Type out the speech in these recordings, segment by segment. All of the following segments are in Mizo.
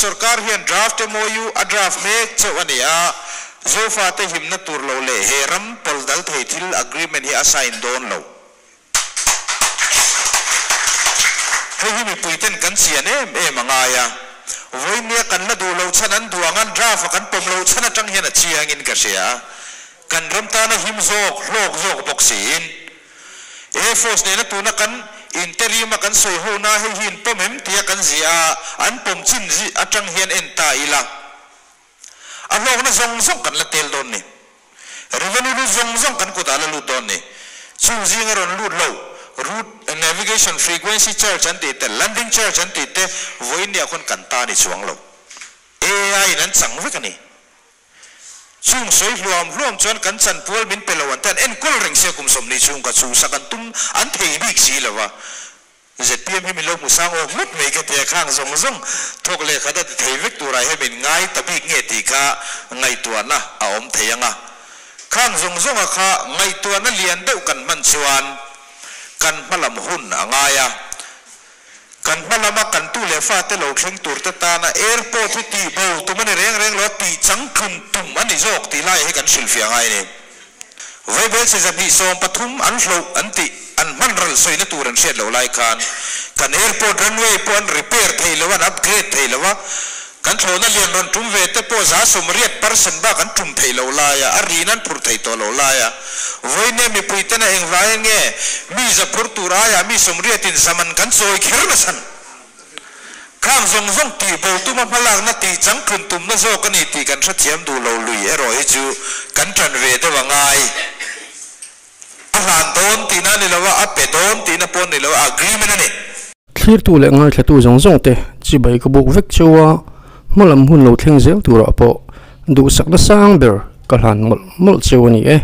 sorkar hian draft MOU a draft mek chauh a ni a, Zofate himna tur lo leh he ram pawl dal thei thil agreement hi a sign dawn lo. Hei hi mipuiten kan chian em em a ngai a, vawinia kan la duh loh chhan an duh ang an draft a kan pawm loh chhan atang hian a chiangin ka hria a, kan ram tana him zawk, hlawk zawk bawk siin. Air Force nena tuna kan interim a kan sawi ho na hei hi in pawm em tia kan ziah a, an pawm chin atang hian en ta ila. A hlawkna zawng zawng kan la tel dawn ni. Revenue lut zawng zawng kan kutah la lut dawn ni. Chung zinga rawn lut lo, route navigation frequency charge an tih te, landing charge an tih te vawiin niah khawn kan ta ni chuang lo. AI in an chang vek a ni. Chung sawi hluam hluam chuan kan chanpual min pe lo an te an enkawl reng sia kum 20 chhung ka chhuhsak an tum an thei bik si lo va. Zpm hi min lo hmu sang awk ngawt mai ka ti a, khang zawng zawng thawk leh khat a ti thei vek turah hian min ngai ta bik nge tih kha ngaihtuahna a awm thei ang a. Khang zawng zawnga kha ngaihtuahna lian deuh kan hman chuan kan hmalam hun a ngai a. Kan hmalama kan tu leh fate lo thleng turte tana airport hi tih bo tum a ni reng reng lo a, tih changtlun tum a ni zawk tih laiah hi kan hrilhfiah ngai a ni. Vaibel che 230 an hloh an tih an hman ral sawina tur an hriat loh lai khan kan airport runway pawh an repair thei lo a, an upgrade thei lo a, kan thlawhna lian rawn tum ve te pawh 80% bak an tum theih loh lai a, a rin an phurh theih tawh loh lai a. Vawinia mipui tena engvaiin nge mi za phur tur aiah mi 80 in zaman kan chawi kher nasa? Khang zawng zawng tih bo tuma hmalakna tih changtlun tumna zawk a ni tih kan hrethiam duh lo lui erawh hi chu kan ṭan ve deuh a ngai. A hlan dawn tihna a ni lo a, a pe dawn tihna pawh a ni lo a, agreement a ni. Thlirtu leh ngaithlatu zawng zawng te chibai ka buk vek cheu a, hmalam hun lo thleng zel turah pawh duhsakna sang ber ka hlan mawlh mawlh cheu a ni e.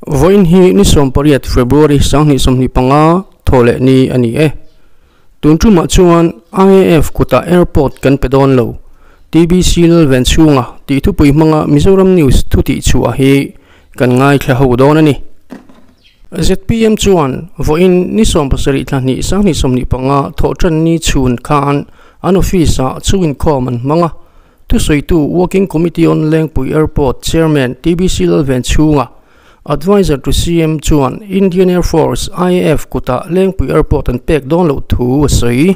Vawiin hi ni 18 February 2025 thawhleh ni a ni e. Tun tumah chuan IAF kutah airport kan pe dawn lo. TBC Lalven chhunga tih thupui hmanga Mizoram News thu tih chhuah hi kan ngaithla ho dawn a ni. Zpm chuan vawiin ni 17 thla hnih 2025 thawh tan ni chhun khan an office ah chhunginkhawm an hmang a. Thusawitu Working Committee on Lengpui Airport Chairman TBC Lalven chhunga Adviser to CM chuan Indian Air Force, IAF, kutah Lengpui Airport an pek dawn loh thu a sawi.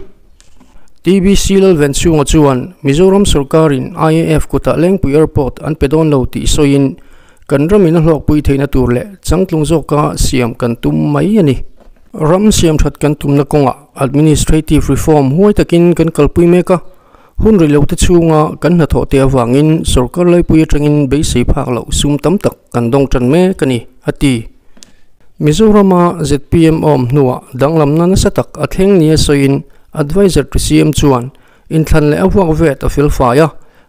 TBC Lalvenchhunga chuan Mizoram sorkarin IAF kutah Lengpui Airport an pe dawn lo tih sawiin kan ramin a hlawkpui theihna tur leh changtlung zawka siam kan tum mai a ni. Ram siam that kan tumna kawngah administrative reform huai takin kan kalpui mek a. Hun rih lote chhunga kan hnathawh te avangin sorkar laipui atangin beisei phak loh sum tam tak kan dawng tan mek a ni, a ti. Mizorama zpm a awm hnuah danglamna nasa tak a thleng nia sawiin Adviser to CM chuan inthlan leh a vuak vet a fel fai a,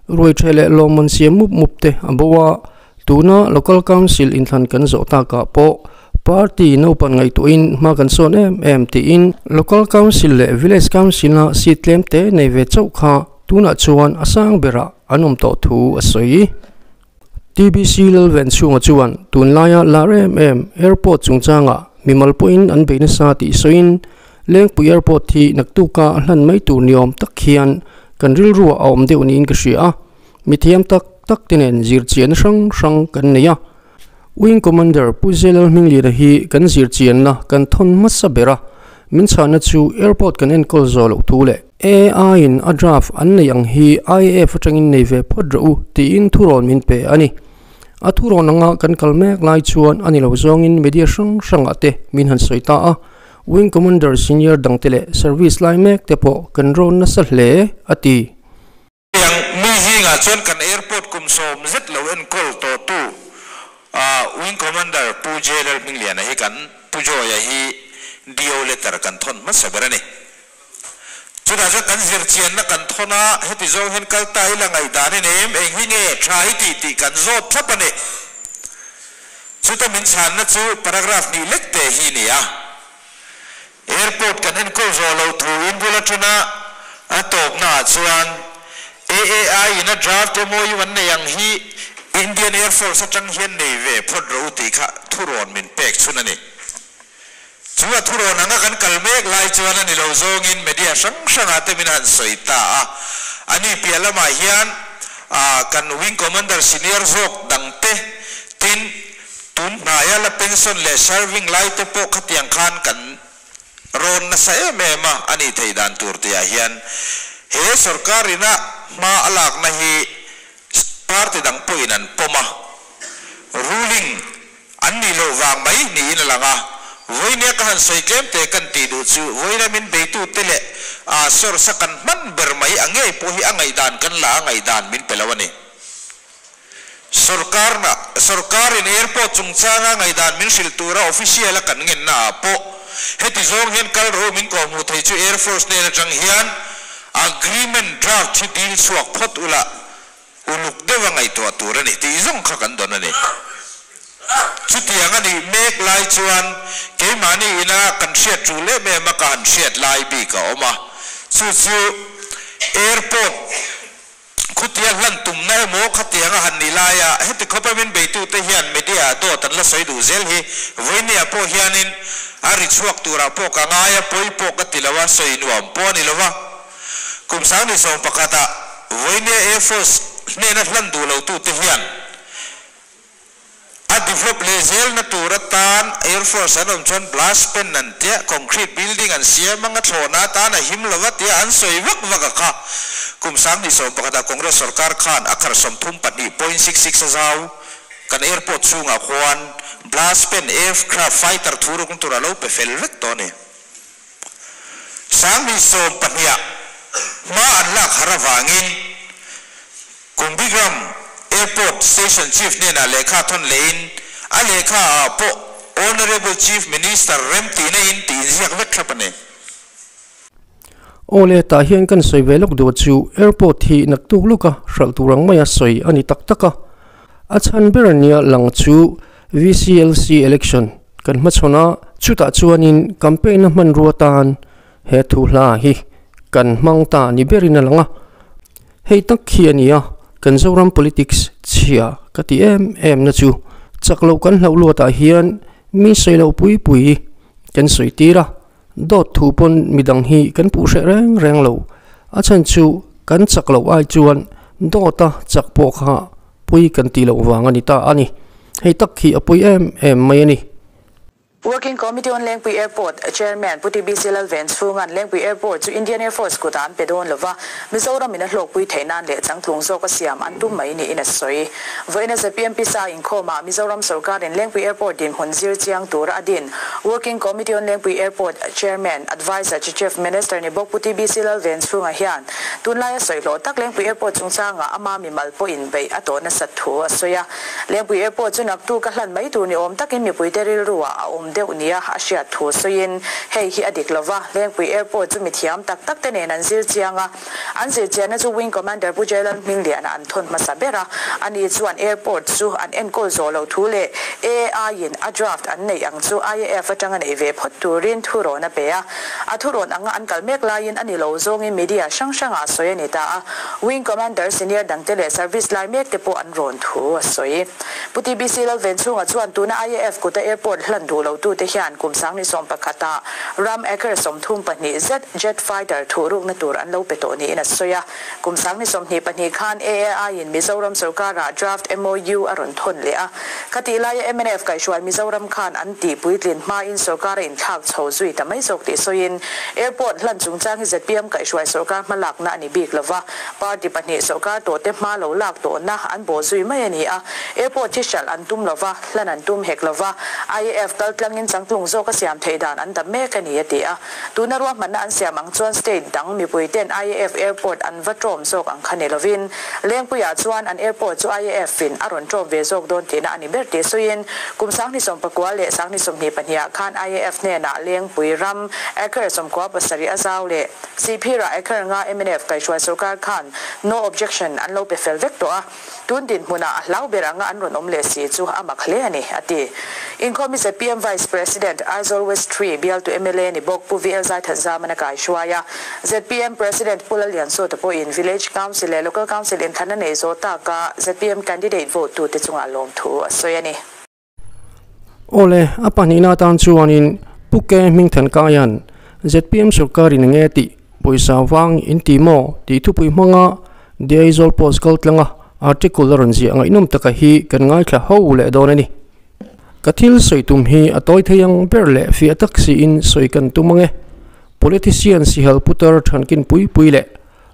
ruaitheh leh lawmman siam mup mup te a bo a, Tuna Local Council inthlan kan zawh takah pawh Party naupan ngaihtuahin hma kan sawn em em tiin Local Council leh Village Council-a seat tlem te nei ve chauh kha tunah chuan a sang berah an awm tawh thu a sawi. TBC Lalvenchhunga chuan tunlaia lar em em Airport chungchangah mimal pawhin an bei nasa tih sawiin Lengpui Airport hi naktuka a hlan mai tur niawm tak hian kan rilruah a awm deuh niin ka hria a. Mithiam tak tak te nen zirchianna hrang hrang kan nei a. Wing Commander Pu Zelal Hminglira hi kan zirchianna kan thawn hmasa ber a, min chhahna chu airport kan enkawl zawh loh thu leh AI in a draft an neih ang hi IAF atangin nei ve phawt rawh u tiin thurawn min pe a ni. A thurawn anga kan kal mek lai chuan a ni lo zawngin media hrang hrangah te min han sawi ta a, Wing Commander senior dangte leh service lai mek te pawh kan rawn nasa hle, a ti. Tiang mi zingah chuan kan airport kum 10 zet lo enkawl tawhtu Wing Commander Pu J Lalhmingliana hi kan Pu Joy-a hi DO letter kan thawn hmasa ber a ni. Chutah chuan kan zirchianna kan thawn a, heti zawng hian kal ta ila ngaihdan i nei em, eng hi nge tha hi tih tih kan zawt thlap a ni. Chuta min chhanna chu paragraph hnih lek te hi ni a. Airport kan enkawl zawh loh thu in bul atana a tawpna ah chuan AAI in a draft MOU an nei ang hi Indian Air Force atang hian nei ve phawt rawh u tih kha thurawn min pek chhun a ni. Chu a thurawn anga kan kal mek lai chuan a ni lo zawngin media hrang hrangah te min han sawi ta a. Ani piah lamah hian kan Wing Commander senior zawk dangte, tin, tun hnaia la pension leh serving laite pawh khatiang khan kan rawn nasa em em a, a nih theih dan tur tihah hian he sorkar ina hma a lakna hi party dang pawhin an pawm a, ruling an nih loh vang mai niin a lang a. Vawinia ka han sawi tlem te kan tih duh chu vawiina min beitute leh a source a kan hman ber mai a ngei pawh hi a ngaihdan kan la a ngaihdan min pe lo a ni. Sorkar na sorkarin airport chungchanga ngaihdan min hrilh tura official a kan ngenna ah pawh heti zawng hian kal rawh min kawhhmuh thei chu Air Force hnen atang hian agreement draft hi dil chhuak phawt ula uluk deuha ngaihtuah tur a ni tih zawng kha kan dawn a ni. Chutiang a nih mek lai chuan keimahni ina kan hriat tul em em a ka han hriat lai bik a awm a, chu chu airport Khutia hlan tumna emaw khatiang a han ni laia heti khawpa min beitute hian media ah dawt an la sawi duh zel hi vawinia pawh hianin a ri chhuak turah pawh ka ngai a, pawi pawh ka ti lo a, sawi nuam pawh a ni lo va. Kum 2011 ah vawinia Air Force hnena hlan duh lotute hian A develop leh zelna tur atan Air Force an awm chuan blast pen an tia, concrete building an siam anga thlawhna atan a him lova tia an sawi vak vak a kha. Kum 2011 ah Congress sorkar khan a khar 32.66 a zau kan airport chhungah khuan blast pen aircraft fighter thu rukna tur a lo pe fel vek tawh a ni. 2012 ah hma an lak har avangin Kumbigram Airport Station Chief hnenah lehkha thawn lehin a lehkha ah pawh Honourable Chief Minister remtihna in tih inziak vek thlap a ni. Aw le, tah hian kan sawi ve lawk duh chu airport hi naktuk lawka hralh tur ang maia sawi a ni tak tak a. A chhan ber nia lang chu VCLC election kan hmachhawn a, chutah chuanin campaign a hmanrua tan he thu hla hi kan hmang ta ni berin a lang a. Hei tak hi a ni a, kan Zoram politics chhia ka ti em em na chu chak loh kan hlauh luatah hian mi sawi loh pui pui kan sawi tir a, dawt thu pawn midang hi kan puh hreh reng reng lo, a chhan chu kan chak loh ai chuan dawta chak pawh kha pui kan tih loh vang a ni ta a ni, hei tak hi a pui em em mai a ni. Working Committee on Lengpui Airport Chairman Pu TBC Lalvenchhunga'n Lengpui Airport chu Indian Air Force kutah an pe dawn lova, Mizoram in a hlawkpui theih nan leh changtlung zawk a siam an tum mai niin a sawi. Vawiina ZPM pisa inkhawmah Mizoram sorkarin Lengpui Airport dinhmun zir chiang tura a din Working Committee on Lengpui Airport Chairman, Adviser to Chief Minister ni bawk Pu TBC Lalvenchhunga hian tunlaia sawi hlawh tak Lengpui Airport chungchangah ama mimal pawhin beih a tawh nasat thu a sawi a. Lengpui Airport chu naktuk a hlan mai tur ni awm takin mipuite rilru ah a awm deuh nia a hriat thu sawiin hei hi a dik lova, Lengpui Airport chu mithiam tak tak te nen an zir chiang a, an zir chianna chu Wing Commander Pu Jailal Hmingliana an thawn hmasa ber a, ani chuan airport chu an enkawl zawh loh thu leh AI in a draft an neih ang chu IAF atanga nei ve phawt turin thurawn a pe a, a thurawn anga an kal mek laiin a ni lo zawngin media hrang hrangah sawi a ni ta a, Wing Commander senior dangte leh service lai mek te pawh an rawn thu a sawi. Pu TBC Lalvenchhunga chuan tuna IAF kuta airport hlan duh lo tute hian kum 2011 ah ram acre 34 zet jet fighter thuh rukna tur an lo pe tawh niin a sawi a. Kum 2022 khan AAI in Mizoram sorkarah draft MOU a rawn thawn leh a. Khatih laia mnf kaihhruai Mizoram khan an tih puitlin hmain sorkar a inthlak chho zui ta mai zawk tih sawiin airport hlan chungchang hi zpm kaihhruai sorkar hmalakna a ni bik lova. Party pahnih sorkar tawhte hma lo lak tawhna an bawh zui mai a ni a, airport hi hralh an tum lova, hlan an tum hek lova, IAF kal tlangin changtlung zawk a siam theih dan an dap mek a ni a ti a. Tuna ruahmanna an siam ang chuan state dang mipui ten IAF airport an va ṭawm zawk ang kha ni lovin, Lengpuiah chuan an airport chu IAF in a rawn ṭawm ve zawk dawn tihna a ni ber tih sawiin, kum 2019 leh 2022 ah khan IAF hnenah Lengpui ram acre 97 a zau leh Sihphirah acre nga mnf kaihhruai sorkar khan no objection an lo pe fel vek tawh a, tun dinhmunah a hlau ber anga an rawn awm leh si chu a mak hle a ni, a ti. Inkhawm hi zpm Vice President, Aizawl West 3 bialtu mla ni bawk Pu VL Zaithanzaman a kaihruai a, zpm President Pu Lalliansawta pawhin Village Council leh Local Council inthlanna nei zawh taka zpm candidate vote tute chungah lawmthu a sawi a ni. Awle, a pahnihna atan chuanin Pu Ke Hmingthankaia'n zpm sorkarin eng nge tih Pawisa vang in ti maw tih thupui hmanga The Aizawl Post kaltlanga article a rawn ziah ngaihnawm taka hi kan ngaithla ho leh dawn a ni. Ka thil sawi tum hi a tawi thei ang ber leh fiah tak siin sawi kan tum ang e. Politician sihal putar thankin pui pui leh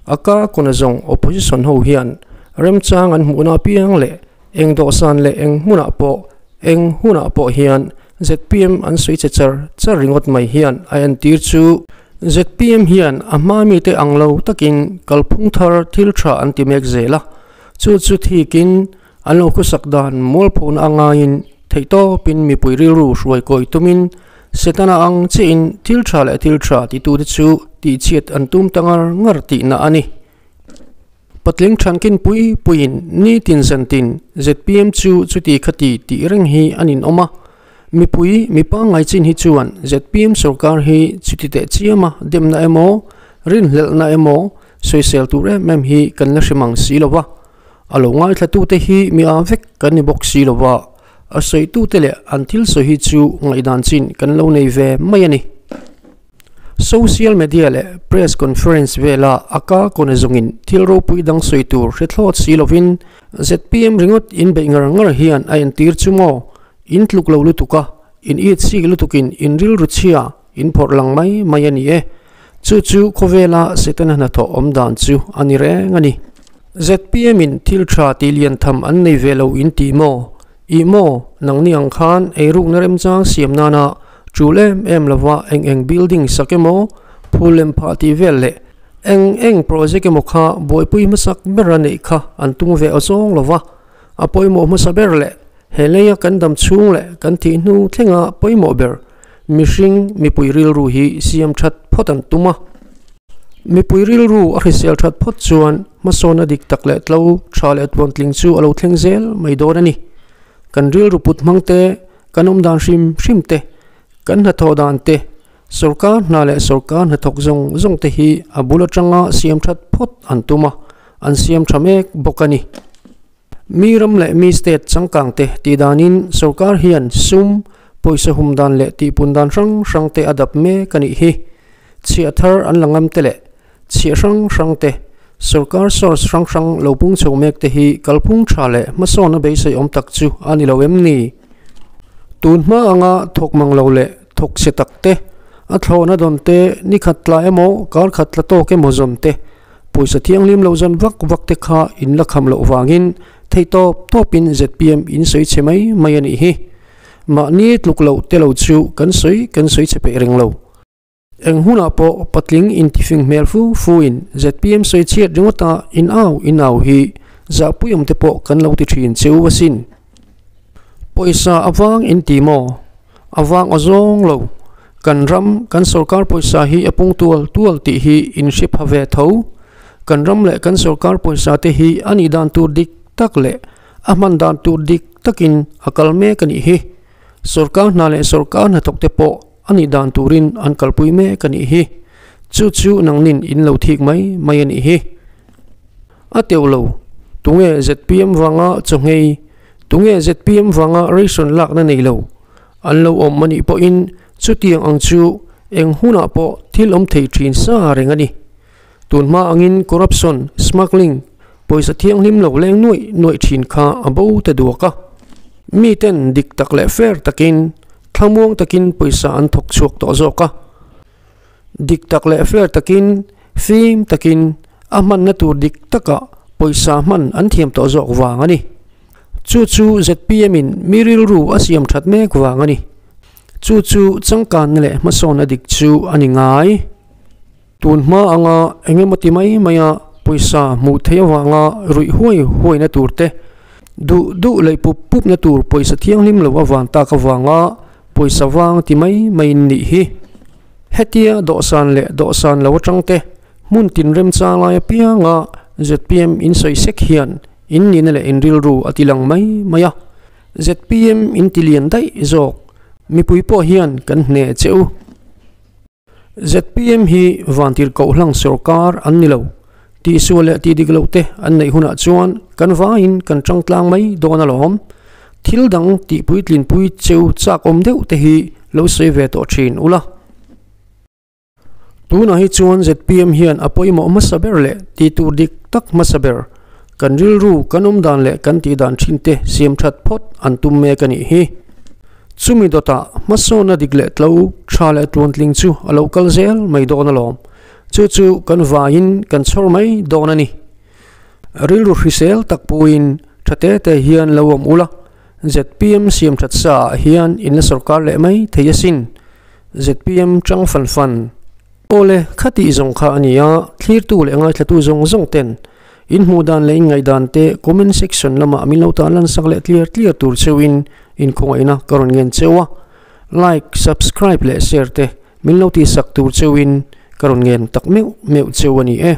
a ka kawna zawng opposition ho hian remchang an hmuhna apiang leh eng dawhsan leh eng hmunah pawh eng hunah pawh hian zpm an sawi che char char ringawt mai hian a entir chu zpm hian a hma mite ang lo takin kalphung thar thil tha an ti mek zel a, chu chu thikin An lo khusak dan mualphona a ngaiin theihtawpin mipui rilru hruai kawi tumin Setana ang chiahin thil tha leh thil tha titute chu tihchhiat an tum ta ngar ngar tihna a ni. Patling thankin pui puiin nitin zantin zpm chu chuti khati tih reng hi an inawm a, mipui mi pangngai chin hi chuan zpm sorkar hi chuti teh chiama demna emaw rinhlelhna emaw sawisel tur em em hi kan la hre mang si lo va. A lo ngaithlatute hi mi a vek kan ni bawk si lo va, a sawitute leh an thil sawi hi chu ngaihdan chin kan lo nei ve mai a ni. Social media leh press conference vela a ka kawna zawngin thil ropui dang sawi tur hre thlawt si lovin zpm ringawt in beih ngar ngar hian a entir chu maw? In tluk lo lutuk a, in it sik lutukin in rilru chhia in phawrh lang mai mai a ni e. Chu chu khawvela Setana hnathawh awm dan chu a ni reng a ni. Zpm in thil tha tih lian tham an nei ve lo in ti maw? Ih maw? Nangni ang khan eirukna remchang siam nana tul em em lova eng eng building sak emaw, phul lem phah tih vel leh eng eng project emaw kha buaipui hmasak ber a neih kha an tum ve awzawng lova a pawimawh hmasa ber leh he leia kan dam chhung leh kan thih hnu thlenga pawimawh ber Mihring mipui rilru hi siam that phawt an tum a. Mipui rilru a hrisel that phawt chuan hmasawnna dik tak leh tlo tha leh tluantling chu a lo thleng zel mai dawn a ni. Kan rilru put hmang te, kan awm dan hrim hrim te, kan hnathawh dan te, sawrkar hna leh sawrkar hnathawk zawng zawng te hi a bul atanga siam that phawt an tum a, an siam tha mek bawk a ni. Mi ram leh mi state changkang te tih danin sorkar hian sum, pawisa hum dan leh tihpun dan hrang hrang te a dap mek a nih hi. Chhiah thar an la ngam te leh chhiah hrang hrang te, sorkar source hrang hrang lo pung chho mek te hi kalphung tha leh hmasawn a beisei awm tak chu a ni lo em ni? Tun hma anga thawk mang lo leh thawk chhe tak te, a thlawhna dawn te, ni khat tla emaw kar khat tla tawk emaw zawn te, Pawisa thianghlim lo zan vak vak te kha in la kham loh vangin theihtawp tawpin zpm in sawi chhe mai mai a nih hi. Mahni tluk loh te lo chu kan sawi kan sawi chhe peih reng lo. Eng hunah pawh patling intifing hmel fu fu in zpm sawi chhiat ringawta in au in au hi zahpuiawm te pawh kan lo ti thin che u asin. Pawisa avang in ti maw? A vang aw zawng lo. Kan ram, kan sorkar pawisa hi a pung tual tual tih hi in hre pha ve tho. Kan ram leh kan sorkar pawisa te hi a nih dan tur dik tak leh a hman dan tur dik takin a kal mek a nih hi. Sorkar hna leh sorkar hnathawk te pawh a nih dan turin an kalpui mek a nih hi. Chu chu nangnin in lo thik mai mai a nih hi. A teuh lo. Tunge zpm vanga chaw nghei? Tunge zpm vanga ration lakna nei lo? An lo awm a nih pawhin chutiang ang chu eng hunah pawh thil awm thei thin sa reng a ni. Tun hma angin corruption, smuggling, pawisa thianghlim lo leng nuaih nuaih thin kha a bo ta duak a. Miten dik tak leh fair takin, thlamuang takin pawisa an thawk chhuak tawh zawk a. Dik tak leh fair takin, fim takin a hmanna tur dik takah pawisa hman an thiam tawh zawk vang a ni. Chu chu zpm in mi rilru a siam that mek vang a ni. Chu chu changkanna leh hmasawnna dik chu a ni ngai. Tun hma anga eng emaw ti mai maia pawisa hmuh theih avanga ruih huai huaina tur te, duh duh leh pup pupna tur pawisa thianghlim lo avan tak avanga pawisa vang ti mai maiin nih hi. Hetia dawhsan leh dawhsan lo atang te hmun tin remchang lai apianga zpm in sawi sek hian in nihna leh in rilru a ti lang mai mai a. Zpm in ti lian daih zawk mipui pawh hian kan hne che u. Zpm hi vantir kohhlang sorkar an ni lo. Tihsual leh tih dik loh te an neih hunah chuan kan vaiin kan tang tlang mai dawn alawm. Thil dang tih puitlinpui cheu chak awm deuh te hi lo sawi ve tawh thin ula. Tunah hi chuan zpm hian a pawimawh hmasa ber leh tih tur dik tak hmasa ber, kan rilru, kan awm dan leh kan tih dan thin te siam that phawt an tum mek a nih hi. Chumi dawtah hmasawnna dik leh tlo, tha leh tluantling chu a lo kal zel mai dawn alawm. Chu chu kan vaiin kan chhawr mai dawn a ni. Rilru hrisel tak puiin tha te te hian lo awm ula, zpm siam that sa ah hian in la sawrkar leh mai thei asin. Zpm chang fan fan. Awle, khatih zawng kha a nia, thlirtu leh ngaithlatu zawng zawng ten in hmuh dan leh in ngaihdan te comment section lamah min lo tan lan sak leh tliar tliar tur cheuhin in khawngaihna ka rawn ngen cheu a, like, subscribe leh share te min lo tihsak tur cheuhin ka rawn ngen tak meuh meuh cheu a ni e.